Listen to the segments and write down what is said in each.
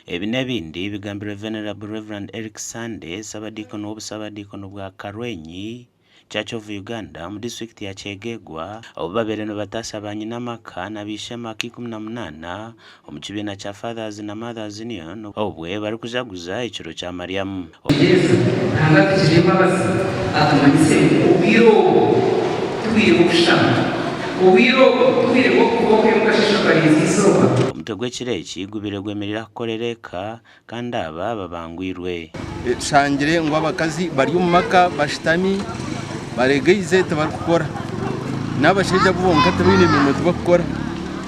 Ebi n'ebindi bigambirwe Venerable Rev. Eric Sande, Ssabadiikoni w'obusabadiikoni bwa Karwenyi Church of Uganda omu disiturikiti ya Kyegegwa obu babaire nibataasya ba nyina amaka na baishe amaka 18 omu kibiina kya Fathers na Mothers Union obwe barikujaguza ekiro kya Mariamu. Yesu, Ruhanga atugirire embabazi atumanyise ngu obwire obu tibwire bw'okushutama. Obwire obu tibwire bw'okuba okwiha omu kasheeshe okarinzya eizooba. Omutwe gw'ekiro eki gubaire gwemereire aha kukorera eka kandi aba babangwirwe. Tushangire ngu abakazi bari omu maka bashutami baregeize tibarikukora. N'abashaija bo bonka tibaine mirimo tibakukora.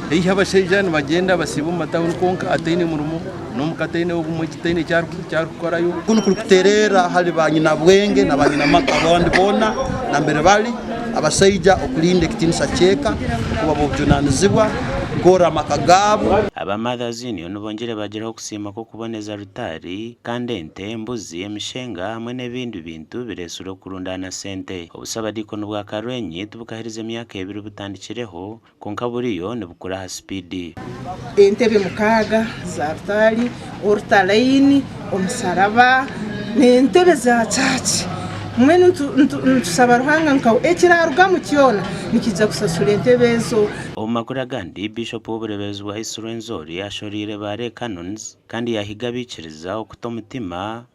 Haihi abashaija nibagyenda basiiba omu matawuni kwonka ataine murimo n'omuka ataine obumwe taine eki arikukorayo. Kunu kurikutererra hali banyinabwenge na banyinamaka abandi boona nambere bali, abasaija okulinda ekitinisa ky'eka, okuba b'obujunanizibwa, kukorra amaka gaabu. Aba Mothers Union bongyeire baagiraho okusiima kw'okuboneza rutaari kandi ente, embuzi, emishenga hamwe n'ebindi bintu bireetsirwe okurundaana sente. Obusabadiikoni bwa Karwenyi tibukaherize myaka ebiri butandikireho kwonka buriyo nibukura aha sipiidi. Entebe mukaaga za rutaari, orutalaini, omusaraba n'entebe za church. Mbwenu nitushaba Ruhanga nka ekirarugamu kyona nikiija kushashura entebe ezo. Omu makuru agandi, Biishopu w'obureeberezi bwa East Rwenzori ashoreire ba Lay Canons kandi yaahiga abaikiriza okuta omutima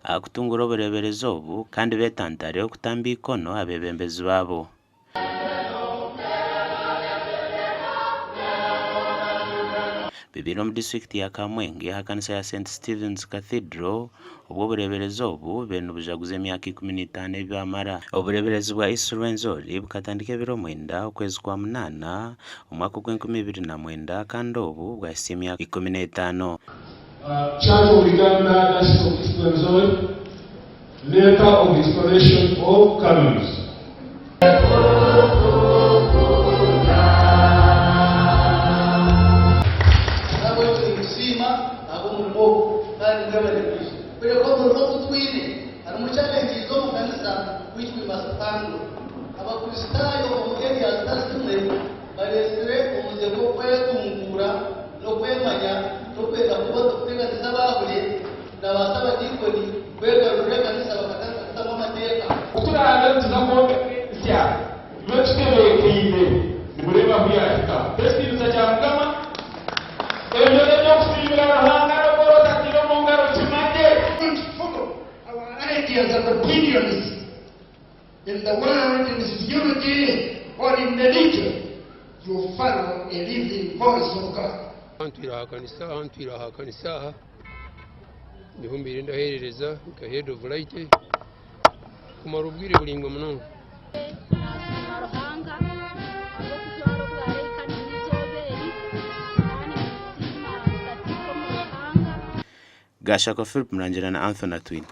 aha kutunguura obureeberezi obu kandi beetantare okutamba eikono abeebembezi baabo. Bibaire omu disiturikiti ya Kamwenge aha kanisa ya St Stephen's Cathedral obwo obureeberezi obu bubaire nibujaguza emyaka 15 ebi bamara. Obureeberezi bwa East Rwenzori bukatandika ebiro mwenda okwezi kwa munaana omwaka ogw'enkumi ibiri na mwenda kandi obu bwahitsya emyaka 15. Church of Uganda Diocese of East Rwenzori Letter of installation of canons. N'ahabw'ekyo ninkusiima ahabw'omurimo ogu kandi mwebare kwija. Kureka omurimo ogu twine harimu challenges omu kanisa which we must handle. Abakristaayo omu areas zitari zimwe bareetsire omuze gw'okwetunguura n'okwemanya n'okwenda kuba kuteganisa abaahule na ba sabadiikoni kwegarurira ekanisa bakatandika kutamu amateeka. Ku turaabe nituza kwombeka ensya, tube tutebeekaine, nimureeba ahu yaahika. Ekitiinisa kya Mukama! Ebyo n'eby'okusiimira Ruhanga n'obu oraba otataire omu ngaro, kimanye. Don't follow our ideas and opinions in the world, in theology, or in religion. You follow a living voice of God. Ntwire aha kanisa aha, ntwire aha kanisa aha. Niho mbaire ndaheerereza nka head of laity kumara obwire buraingwa munonga. Nasiima Ruhanga ahabw'okujwara obwaraika n'eizooba eri kandi ninsiima tataitwe omuri Ruhanga. Gashakwa Philip Murangira na Anthony Atwine.